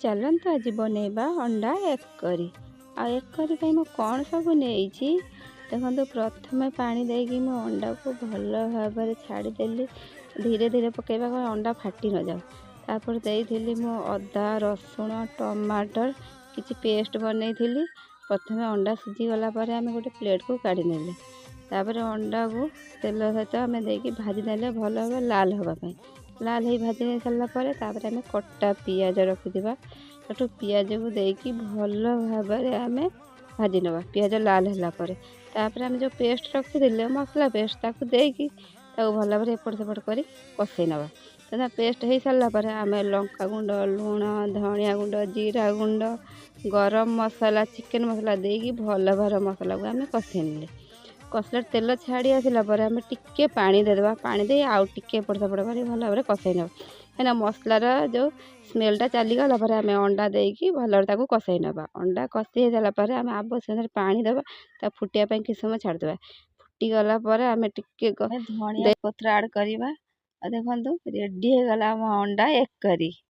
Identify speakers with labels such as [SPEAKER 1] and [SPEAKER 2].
[SPEAKER 1] ଚାଲନ୍ତୁ, ଆଜି ବନେଇବା ଅଣ୍ଡା ଏଗ୍ କରି। ଆଉ ଏଗ୍ କରି ପାଇଁ ମୁଁ କ'ଣ ସବୁ ନେଇଛି ଦେଖନ୍ତୁ। ପ୍ରଥମେ ପାଣି ଦେଇକି ମୁଁ ଅଣ୍ଡାକୁ ଭଲ ଭାବରେ ଛାଡ଼ିଦେଲି। ଧୀରେ ଧୀରେ ପକାଇବା, ଅଣ୍ଡା ଫାଟି ନଯାଉ। ତାପରେ ଦେଇଥିଲି ମୁଁ ଅଦା, ରସୁଣ, ଟମାଟର କିଛି ପେଷ୍ଟ ବନେଇଥିଲି। ପ୍ରଥମେ ଅଣ୍ଡା ସିଝିଗଲା ପରେ ଆମେ ଗୋଟେ ପ୍ଲେଟ୍କୁ କାଢ଼ି ନେଲେ। ତାପରେ ଅଣ୍ଡାକୁ ତେଲ ସହିତ ଆମେ ଦେଇକି ଭାଜିଦେଲେ ଭଲ ହେବ ଲାଲ ହେବା ପାଇଁ। ଲାଲ ହେଇ ଭାଜି ନେଇ ସାରିଲା ପରେ ତାପରେ ଆମେ କଟା ପିଆଜ ରଖିଥିବା, ସେଠୁ ପିଆଜକୁ ଦେଇକି ଭଲ ଭାବରେ ଆମେ ଭାଜି ନେବା। ପିଆଜ ଲାଲ ହେଲା ପରେ ତାପରେ ଆମେ ଯେଉଁ ପେଷ୍ଟ ରଖିଥିଲେ, ମସଲା ପେଷ୍ଟ, ତାକୁ ଦେଇକି ତାକୁ ଭଲ ଭାବରେ ଏପଟ ସେପଟ କରି କଷେଇ ନେବା। ତା ପେଷ୍ଟ ହେଇସାରିଲା ପରେ ଆମେ ଲଙ୍କା ଗୁଣ୍ଡ, ଲୁଣ, ଧନିଆ ଗୁଣ୍ଡ, ଜିରା ଗୁଣ୍ଡ, ଗରମ ମସଲା, ଚିକେନ୍ ମସଲା ଦେଇକି ଭଲ ଭାବରେ ମସଲାକୁ ଆମେ କଷେଇ ନେଲେ। କଷିଲା ତେଲ ଛାଡ଼ି ଆସିଲା ପରେ ଆମେ ଟିକେ ପାଣି ଦେଇଦେବା। ପାଣି ଦେଇ ଆଉ ଟିକେ ଏପଟ ସେପଟ କରି ଭଲ ଭାବରେ କଷେଇ ନେବା, କାହିଁକିନା ମସଲାର ଯେଉଁ ସ୍ମେଲଟା ଚାଲିଗଲା ପରେ ଆମେ ଅଣ୍ଡା ଦେଇକି ଭଲରେ ତାକୁ କଷେଇ ନେବା। ଅଣ୍ଡା କଷି ହେଇସାରିଲା ପରେ ଆମେ ଆବଶ୍ୟକତାରେ ପାଣି ଦେବା। ତା ଫୁଟିବା ପାଇଁ କିଛି ସମୟ ଛାଡ଼ିଦେବା। ଫୁଟିଗଲା ପରେ ଆମେ ଟିକେ
[SPEAKER 2] ଧନିଆ ପତ୍ର ଆଡ଼୍ କରିବା। ଆଉ ଦେଖନ୍ତୁ, ରେଡ଼ି ହେଇଗଲା ଆମ ଅଣ୍ଡା ଏଗ୍ କରି।